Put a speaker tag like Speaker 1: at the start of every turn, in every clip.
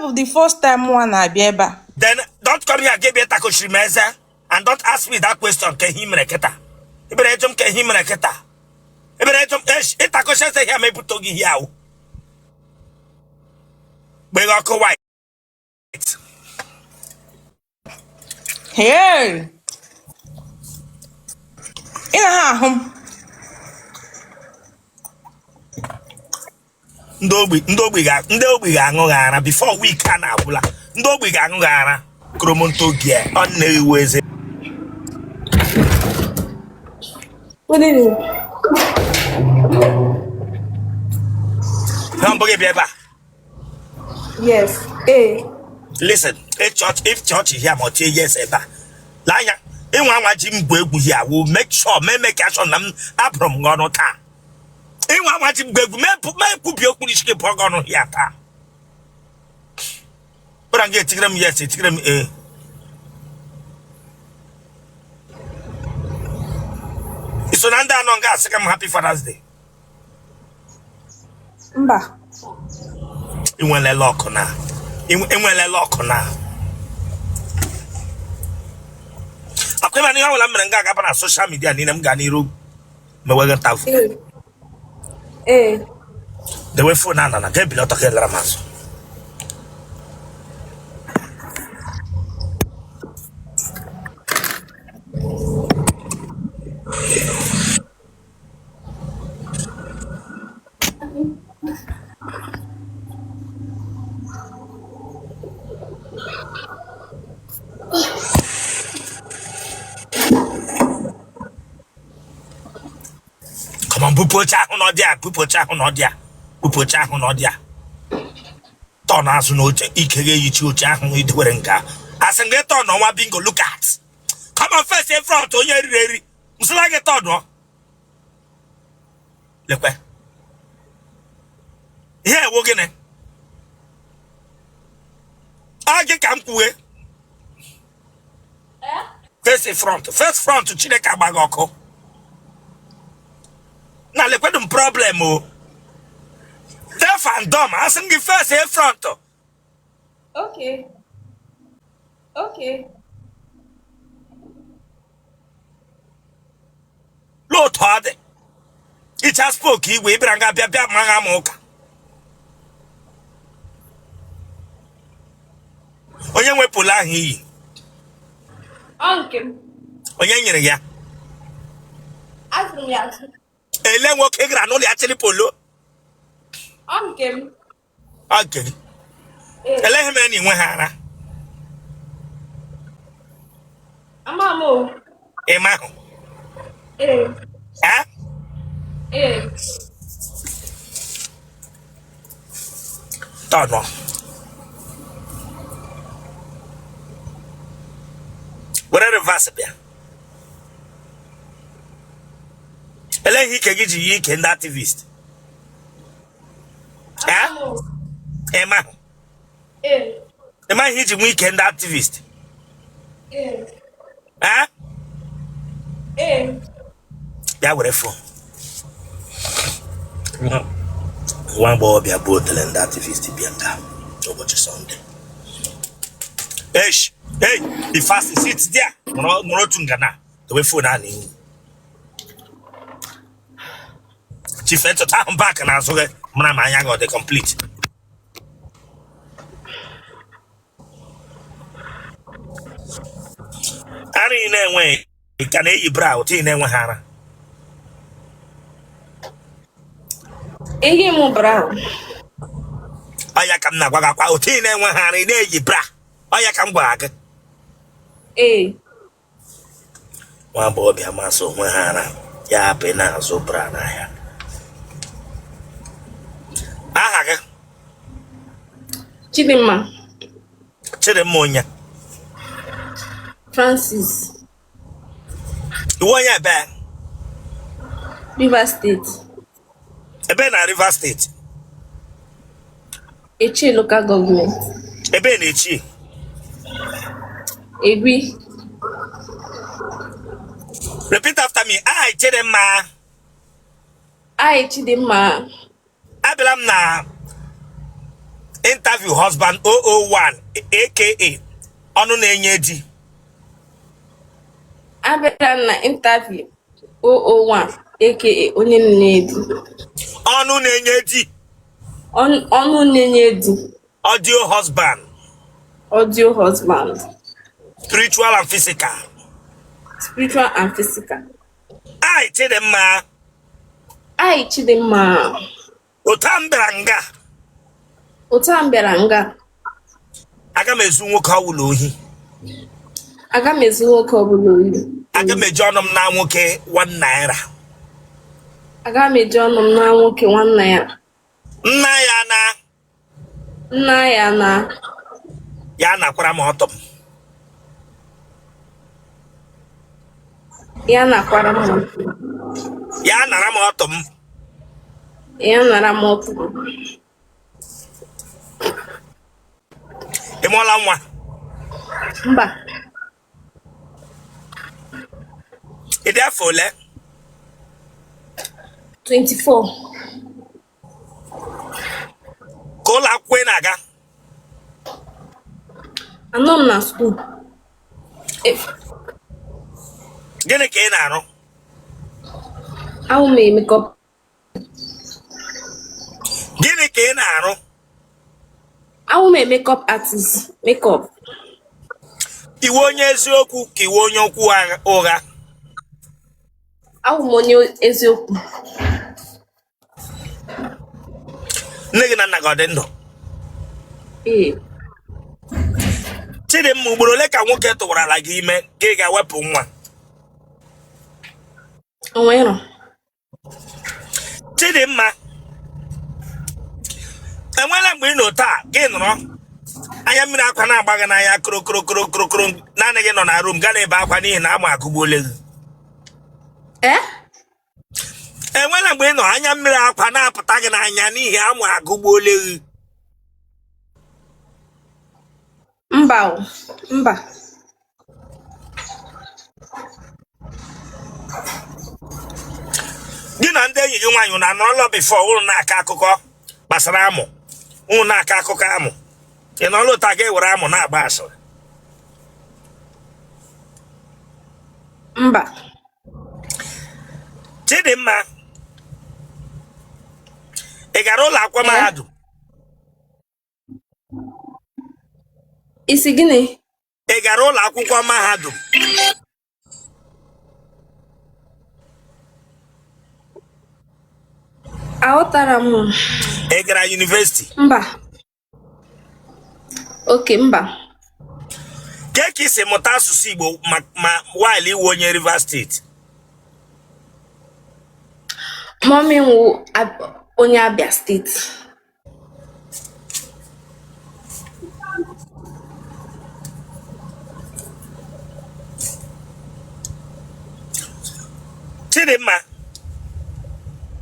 Speaker 1: bụ the first time mụnwa na-abịa ebe a.
Speaker 2: Then don't come here gị bịa takochiri m eze and don't ask me that question ka ihe mere kịta. Ị bịara ịjụ m ka ihe mere kịta. Ị bịara ịjụ m esh ịtakochi eze ihe ma ebute gị ihe ahụ. Gbeghe ọkụ white.
Speaker 1: Hey! Ị na ha ahụ m.
Speaker 2: Ndị ogbi ndị ogbi ga-aṅụ gị ara before week a na-agwụla. Ndị ogbi ga-aṅụ gị ara kromonto gie ọ na-ewu eze.
Speaker 3: Good evening.
Speaker 2: Na mbụ gị bịa ebe a.
Speaker 3: Yes. Ee.
Speaker 2: Listen, if church here ma tie yes ebe a. Lee anya, ị nwa anwa ji m gwu egwu here, will make sure me make sure na m abụrụ m gị ọnụ taa. Ị nwa anwa ji m gwu egwu, me kwubi okwu n'isi gị bụọ gị ọnụ here taa. Bụra gị etigere m yes, etigere m ee. I so na ndị anọ nga asị ka m happy Father's Day.
Speaker 3: Mba.
Speaker 2: Ị nwere luck na ị nwere luck na akwa ịma na ihe ọbụla m mere nga agaba na social media niile m gaa n'iru mewe gị interview.
Speaker 3: Ee.
Speaker 2: Dewe phone a na ga ebili ọtọ ka elara m azụ. Come on, bupụ oche ahụ n'ọdị a, bupụ oche ahụ n'ọdị a, bupụ oche ahụ n'ọdị a. Turn azụ n'oche, ike ga-eyichi oche ahụ i dewere nga. Asị m gị turn nwa bingo, look at. Come on, face in front, onye riri eri. M sịla gị turn. Lekwe. Ihe ewo gịnị? A gị ka m kwuwe. Face front, face front Chineke agba gị ọkụ. Na lekwedu m problem o. Deaf and dumb, asị m gị face front.
Speaker 3: Okay. Okay.
Speaker 2: Lee otu ọ dị. Ịcha spoke igwe ị bịara nga bịa bịa ma ha ma ụka. Onye nwe polo ahụ i yi?
Speaker 3: Ọ nke m.
Speaker 2: Onye nyere ya?
Speaker 3: Azụrụ m ya azụ.
Speaker 2: Ele nwoke gara n'ụlọ ya chịrị polo?
Speaker 3: Ọ nke m.
Speaker 2: Ọ nke gị. Ele ihe mere na i nweghị ara?
Speaker 3: Ama m o.
Speaker 2: Ị mahụ?
Speaker 3: Ee.
Speaker 2: Eh?
Speaker 3: Ee.
Speaker 2: Tọnụ. Were reverse bịa. Ele ihe ike gị ji yi ike ndị activist? Eh? Ị mahụ? Ị maghị ihe i ji nwee ike ndị activist? Eh? Bịa were phone. Nwa agbọghọbịa bụ otele ndị activist bịa nga ụbọchị Sunday. Eish, hey, be fast, sit there. Nọrọ otu nga na, dewe phone a n'ihu. Chife ntụtụ ahụ back n'azụ gị mara ma anya gị ọ dị complete. Ara ị na-enweghị ị ka na-eyi bra otu ị na-enweghị ara.
Speaker 3: Eyi m bra.
Speaker 2: Ọ ya ka m na-agwa gị akwa otu ị na-enweghị ara ị na-eyi bra. Ọ ya ka m gwara gị.
Speaker 3: Ee.
Speaker 2: Nwa agbọghọbịa masị o nweghị ara ya hapụ ị na-azụ bra n'ahịa. Aha gị?
Speaker 3: Chidimma.
Speaker 2: Chidimma onye?
Speaker 3: Francis.
Speaker 2: Ị wụ onye ebe?
Speaker 3: Rivers State.
Speaker 2: Ebe na Rivers State?
Speaker 3: Etche Local Government.
Speaker 2: Ebe na Etche?
Speaker 3: Egwi.
Speaker 2: Repeat after me. I Chidimma.
Speaker 3: I Chidimma.
Speaker 2: Abịala m na Interview husband 001 aka ọnụ na-enye di.
Speaker 3: Abịara m na interview 001 aka onye na-enye di.
Speaker 2: Ọnụ na-enye di.
Speaker 3: Ọnụ na-enye di.
Speaker 2: Audio husband.
Speaker 3: Audio husband.
Speaker 2: Spiritual and physical.
Speaker 3: Spiritual and physical.
Speaker 2: Ai Chidimma.
Speaker 3: Ai Chidimma.
Speaker 2: Otu a m bịara nga.
Speaker 3: Otu a m bịara nga.
Speaker 2: Aga m ezu nwoke ọwụla ohi.
Speaker 3: Aga m ezu nwoke ọbụla ohi.
Speaker 2: Aga m eji ọnụ m naa nwoke 1 naira.
Speaker 3: Aga m eji ọnụ m naa nwoke 1 naira.
Speaker 2: Nna ya na.
Speaker 3: Nna ya na.
Speaker 2: Ya nakwara m ọtụ m.
Speaker 3: Ya nakwara m ọtụ m.
Speaker 2: Ya nara m ọtụ m.
Speaker 3: Ya nara m ọtụ m.
Speaker 2: Ị mụọla nwa?
Speaker 3: Mba.
Speaker 2: Ị dị afọ ole?
Speaker 3: 24.
Speaker 2: Ka ụlọ akwụkwọ ị na-aga?
Speaker 3: Anọ m na school.
Speaker 2: Gịnị ka ị na-arụ?
Speaker 3: Awụ m makeup.
Speaker 2: Gịnị ka ị na-arụ?
Speaker 3: Awụ m makeup artist. Makeup.
Speaker 2: Ị wụ onye eziokwu ka ị wụ onye okwu ụgha?
Speaker 3: Awụ m onye eziokwu.
Speaker 2: Nne gị na nna gị ọ dị ndụ?
Speaker 3: Ee.
Speaker 2: Chidimma, ugboro ole ka nwoke tụwarala gị ime gị ga-ewepụ nwa?
Speaker 3: O nwero.
Speaker 2: Chidimma, enweela mgbe ị nọ taa gị nọrọ anya mmiri akwa na-agba gị n'anya koro naanị gị nọ na room gaa na-ebe akwa n'ihi na amụ agụgbuole gị?
Speaker 3: Ee?
Speaker 2: Enweela mgbe ị nọ anya mmiri akwa na-apụta gị n'anya n'ihi amụ agụgbuole gị?
Speaker 3: Mba o, mba.
Speaker 2: Gị na ndị enyi gị nwaanyị unu anọrọla before unu na-akọ akụkọ gbasara amụ, unu na-akọ akụkọ amụ, ị nọrọla ụta gị were amụ na-agba asịrị?
Speaker 3: Mba.
Speaker 2: Chidimma, ị gara ụlọ akwụkwọ mahadum?
Speaker 3: Ị sị gịnị?
Speaker 2: Ị gara ụlọ akwụkwọ mahadum?
Speaker 3: Aghọtara m.
Speaker 2: Ị gara yunivesiti?
Speaker 3: Mba. Okay, mba.
Speaker 2: Kee ka i si mụta asụsụ Igbo ma while ị wụ onye Rivers State?
Speaker 3: Mummy m wụ onye Abia State.
Speaker 2: Chidimma.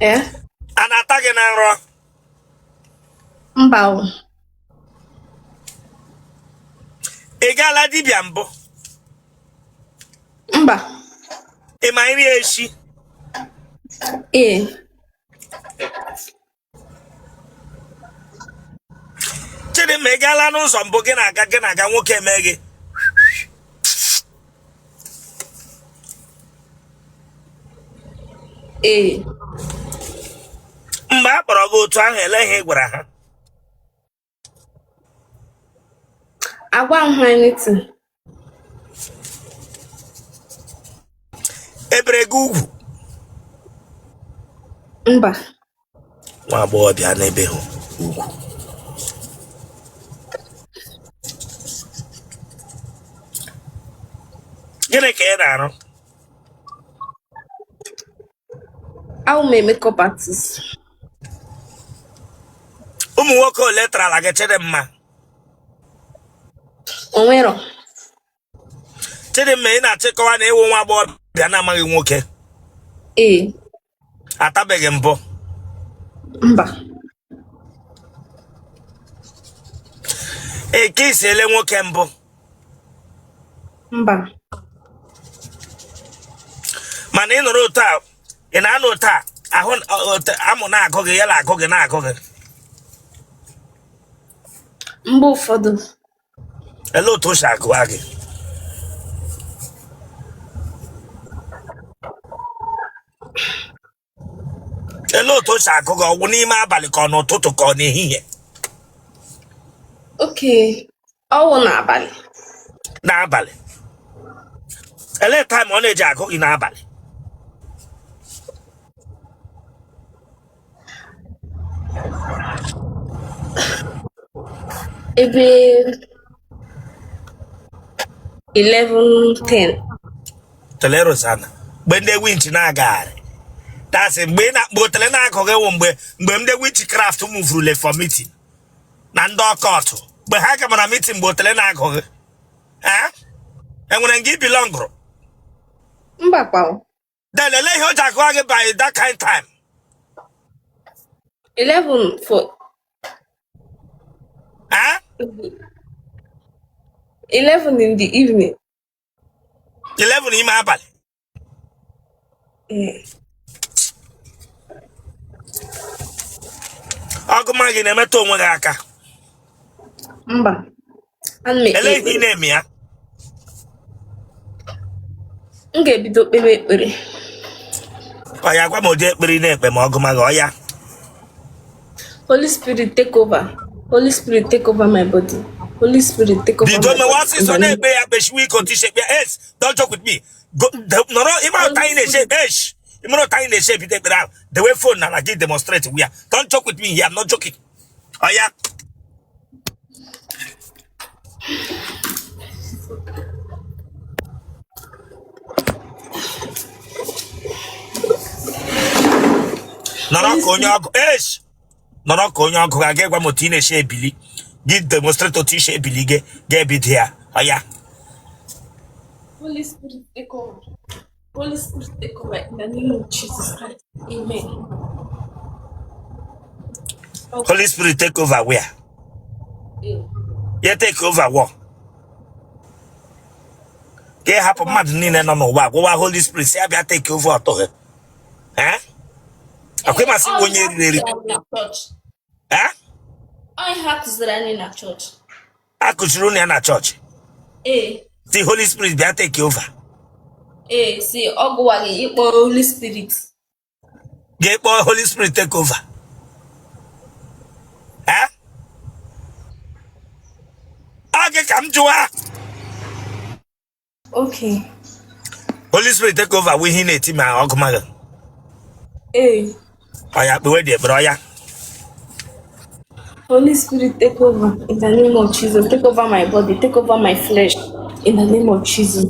Speaker 3: Ee?
Speaker 2: A na-ata gị na nrọ?
Speaker 3: Mba o.
Speaker 2: Ị gaala dibịa mbụ?
Speaker 3: Mba.
Speaker 2: Ị ma nri esi?
Speaker 3: Ee.
Speaker 2: Chidimma, ị gaala n'ụzọ mbụ gị na-aga nwoke eme gị?
Speaker 3: Ee.
Speaker 2: Mgbe a kpọrọ gị otu ahụ, ele ihe ị gwara ha?
Speaker 3: Agwa m ha anything.
Speaker 2: E bere gị ugwu?
Speaker 3: Mba.
Speaker 2: Nwa agbọghọbịa na-ebeghị ugwu. Gịnị ka ị na-arụ?
Speaker 3: Awụ m makeup artist.
Speaker 2: Ụmụ nwoke ole tarala gị, Chidimma?
Speaker 3: O nwero.
Speaker 2: Chidimma, ị na-achọ ịkọwa na ị wụ nwa agbọghọbịa na-amaghị nwoke?
Speaker 3: Ee.
Speaker 2: Atabeghị mbụ?
Speaker 3: Mba.
Speaker 2: Ị kisiele nwoke mbụ?
Speaker 3: Mba.
Speaker 2: Mana ị nọrọ otu a, ị na-anọ otu a ahụ amụ na-agụ gị, ya na-agụ gị na-agụ gị.
Speaker 3: Mgbe ụfọdụ.
Speaker 2: Elee otu o si agụwa gị? Elee otu o si agụ gị? Ọ wụ n'ime abalị ka ọ n'ụtụtụ ka ọ n'ehihie?
Speaker 3: Okay, ọ wụ n'abalị.
Speaker 2: N'abalị. Elee time ọ na-eji agụ gị n'abalị?
Speaker 3: Ebe 11:10.
Speaker 2: Tele Rosanna, mgbe ndị winch na-agagharị, that's mgbe ị na mgbe otele na-agụ gị wụ mgbe ndị witchcraft muvurule for meeting na ndị occult, mgbe ha gamara meeting, mgbe otele na-agụ gị. Eh? Enwere nga ị belongụrụ?
Speaker 3: Mba kwa.
Speaker 2: Then elee ihe o ji agụwa gị by that kind time?
Speaker 3: 11 for
Speaker 2: Eh?
Speaker 3: 11 in the evening.
Speaker 2: 11 n'ime abalị?
Speaker 3: Eh.
Speaker 2: Ọ gụma gị na-emetụ onwe gị aka?
Speaker 3: Mba. Ana m ekpe
Speaker 2: Elee ihe ị
Speaker 3: ekpere.
Speaker 2: na-eme ya?
Speaker 3: M ga-ebido kpebe ekpere.
Speaker 2: Ọ ya, gwa m ụdị ekpere ị na-ekpe ma ọ gụma gị. Ọ ya.
Speaker 3: Holy Spirit, take over. Holy Spirit, take over my body. Holy Spirit, take over
Speaker 2: Bido
Speaker 3: my
Speaker 2: mewe
Speaker 3: body. In
Speaker 2: ọsịsọ
Speaker 3: the name
Speaker 2: na-ekpe ya, kpeshiwe ike otu isi ekpe ya. Es, don't joke with me. Nọrọ ịmara
Speaker 3: Holy
Speaker 2: ụta anyị na-eche.
Speaker 3: Spirit.
Speaker 2: Esh, ịmara ụta anyị na-eche ebido ekpere ahụ, dewe phone na gị demonstrate we ya. Don't joke with me here, I'm not joking. Ọ ya. Nọrọ
Speaker 3: Holy
Speaker 2: ka onye
Speaker 3: Spirit.
Speaker 2: ọgụ. Esh, nọrọ ka onye ọgụ ga gwa m otu ị na-eche ebili. Gị demonstrate otu isi ebili gị ga-ebido ya. Ọ ya.
Speaker 3: Holy Spirit, take over. Holy Spirit, take over in the name of Jesus Christ. Amen.
Speaker 2: Holy Spirit, take over where? Ya take over what? Ka ị hapụ mmadụ niile nọ n'ụwa, gwawa Holy Spirit si abịa take over ọtọ gị. Eh? Akwa ịmasị
Speaker 3: Ọ
Speaker 2: bụ onye
Speaker 3: ihe ha
Speaker 2: eriri eri.
Speaker 3: kụziri anyị na chọọchị.
Speaker 2: Eh?
Speaker 3: Ọ ihe ha kụziri anyị na chọọchị.
Speaker 2: A kụziri unu ya na chọọchị?
Speaker 3: Ee.
Speaker 2: The Holy Spirit bịa take over.
Speaker 3: Ee, si ọ gụwa gị ịkpọ Holy Spirit.
Speaker 2: Ga-ekpọ Holy Spirit take over. Eh? Ọ gị ka m jụwa.
Speaker 3: Okay.
Speaker 2: Holy Spirit, take over wụ ihe ị na-eti ma ọ gụma gị?
Speaker 3: Ee.
Speaker 2: Ọ ya, kpewe dị ekpere. Ọ ya.
Speaker 3: Holy Spirit, take over in the name of Jesus. Take over my body, take over my flesh in the name of Jesus.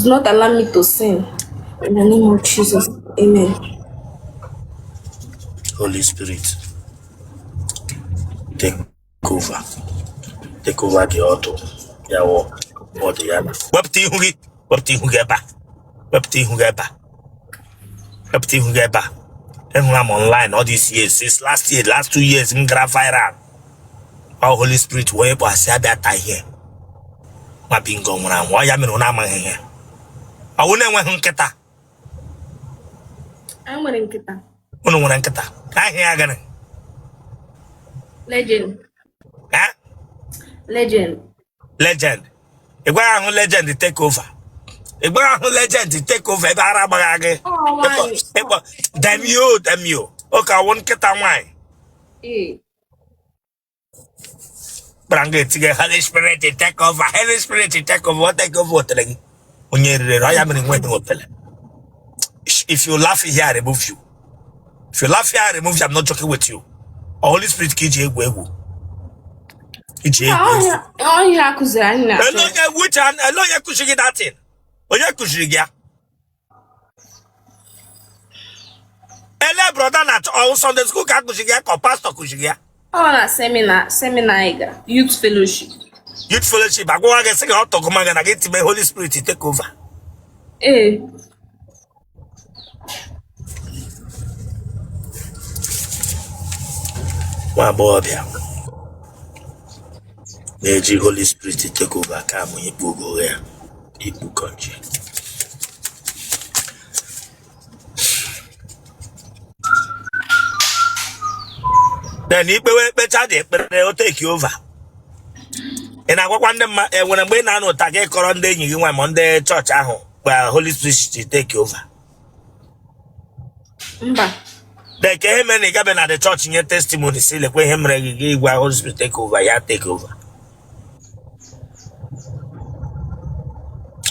Speaker 3: Do not allow me to sin in the name of Jesus. Amen.
Speaker 2: Holy Spirit, take over. Take over the auto. Ya wụ ọ dị ya na. Wepụta ihu gị, wepụta ihu gị ebe a. Wepụta ihu gị ebe a. Wepụta ihu gị ebe a. Ịhụla m online all these years, since last year, last 2 years m gara viral. Ọ Holy Spirit wee kpọasị abịa taa ihe. Nwa bingo nwụrụ anwụ. Ọ ya mere ụnụ amaghị ihe. Ọ wụ na-enweghị nkịta?
Speaker 3: Anyị nwere nkịta.
Speaker 2: Unu nwere nkịta? Aha ya gịnị?
Speaker 3: Legend.
Speaker 2: Eh?
Speaker 3: Legend.
Speaker 2: Legend. Ị gwaghị ahụ Legend take over. Ị gwaghị ahụ Legend take over ebe ara agbagha gị.
Speaker 3: Ọ
Speaker 2: Ịkpọ
Speaker 3: nwaanyị.
Speaker 2: ịkpọ damn you, damn you. Oke ọwụ nkịta nwaanyị.
Speaker 3: Ee.
Speaker 2: Kpara m ga-etinye Holy Spirit, take over. Holy Spirit, take over. Take over otele gị. Onye rere ọ ya mere nweghị otele. If you laugh here, I remove you. If you laugh here, I remove you. I'm not joking with you. Ọ Holy Spirit ka iji egwu egwu. Iji egwu egwu.
Speaker 3: Ọ ihe a kụziri anyị na
Speaker 2: Ele
Speaker 3: chọọchị.
Speaker 2: onye which ele onye kụziri gị that thing? Onye kụziri gị ya? Ele brother na ọ Sunday school ka akụziri gị ya ka ọ pastor kụziri gị ya?
Speaker 3: Ọ na seminar anyị gara, youth fellowship.
Speaker 2: Youth fellowship agwawa gị sị gị ọtọ gụma gị na gị tinye Holy Spirit take over.
Speaker 3: Ee.
Speaker 2: Nwa agbọghọbịa na-eji Holy Spirit take over ka amụ ikpu ogo ya ikpu kọnji. Then ikpewe ekpecha dị ekpere o take over. Ị na-agwakwa ndị mma enwere mgbe ị na-anọ ụta gị kọrọ ndị enyi gị nwaanyị ma ndị chọọchị ahụ gba Holy Spirit ji take over?
Speaker 3: Mba.
Speaker 2: Deke ihe mere na ị gabe na the church nye testimony si lekwa ihe mere gị, gị gwa Holy Spirit take over, ya take over.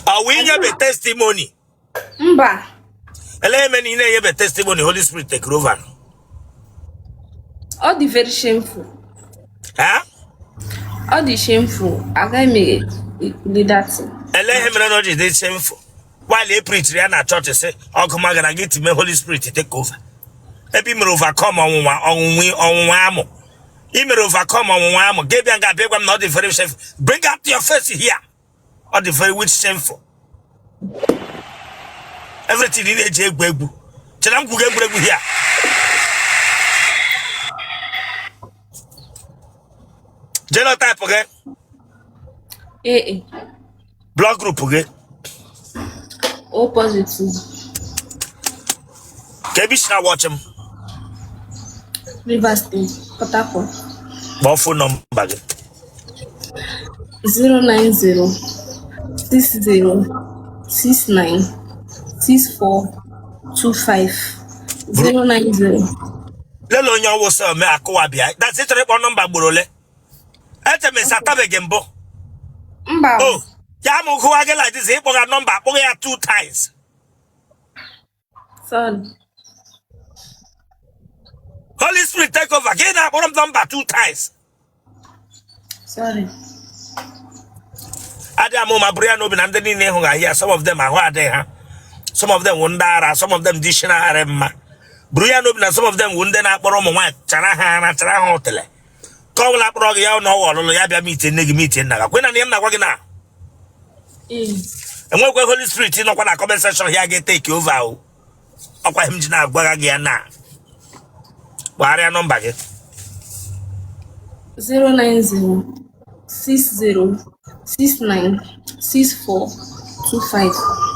Speaker 2: Ọ wụ inyebe testimony?
Speaker 3: Mba.
Speaker 2: Ele ihe mere na ị na-enyebe testimony Holy Spirit take over?
Speaker 3: Ọ dị very shameful.
Speaker 2: Ha?
Speaker 3: Ọ dị shameful. Agaghị m ekwuli that thing.
Speaker 2: Ele ihe mere na o ji dị shameful while e preachiri ya na chọọchị sị ọgụ magara gị time Holy Spirit take over, ebe i mere overcome ọnwụnwa ọnwụnwa ọnwụnwa amụ, i mere overcome ọnwụnwa amụ, gị bịa nga abịa gwa m na ọ dị very shameful. Bring out your face here. Ọ dị very which shameful? Everything ị na-eji egwu egwu chere m kwuga egwuregwu here. Genotype gị?
Speaker 3: AA.
Speaker 2: Blood group gị?
Speaker 3: O positive.
Speaker 2: Ka ebe i si na-watch m?
Speaker 3: Rivers State, Port Harcourt.
Speaker 2: Kpọọ phone number gị.
Speaker 3: 090 60 69 64 25 090.
Speaker 2: Lele onye ọwụ sọ mee akụwa bịa that's ị chọrọ ịkpọ nọmba ugboro ole? Eche m esi atabeghị mbụ.
Speaker 3: Mba.
Speaker 2: O ya m gụwa gị like this, ịkpọga nọmba akpọghị ya two times.
Speaker 3: Sorry.
Speaker 2: Holy Spirit take over, gị na-akpọrọ m nọmba two times.
Speaker 3: Sorry.
Speaker 2: Adịghị ama ụma bụrụ ya n'obi na ndị niile ịhụ ahịa, some of them ahụ adịghị ha, some of them wụ ndị ara, some of them dị isi na-arị mma. Bụrụ ya n'obi na some of them wụ ndị na-akpọrọ ụmụ nwaanyị chara ha ara, chara ha ụtele ka ọ bụla kpọrọ gị ya na ọwa ọlụlụ ya bịa meet nne gị, meet nna gị. Kwe na ihe m na-agwa gị na enwekwe Holy Spirit nọkwa na comment section ya ga-etake over o. Ọkwa ihe m ji na-agwa gị ya na gbagharịa nọmba gị.
Speaker 3: 090 60 69 64 25.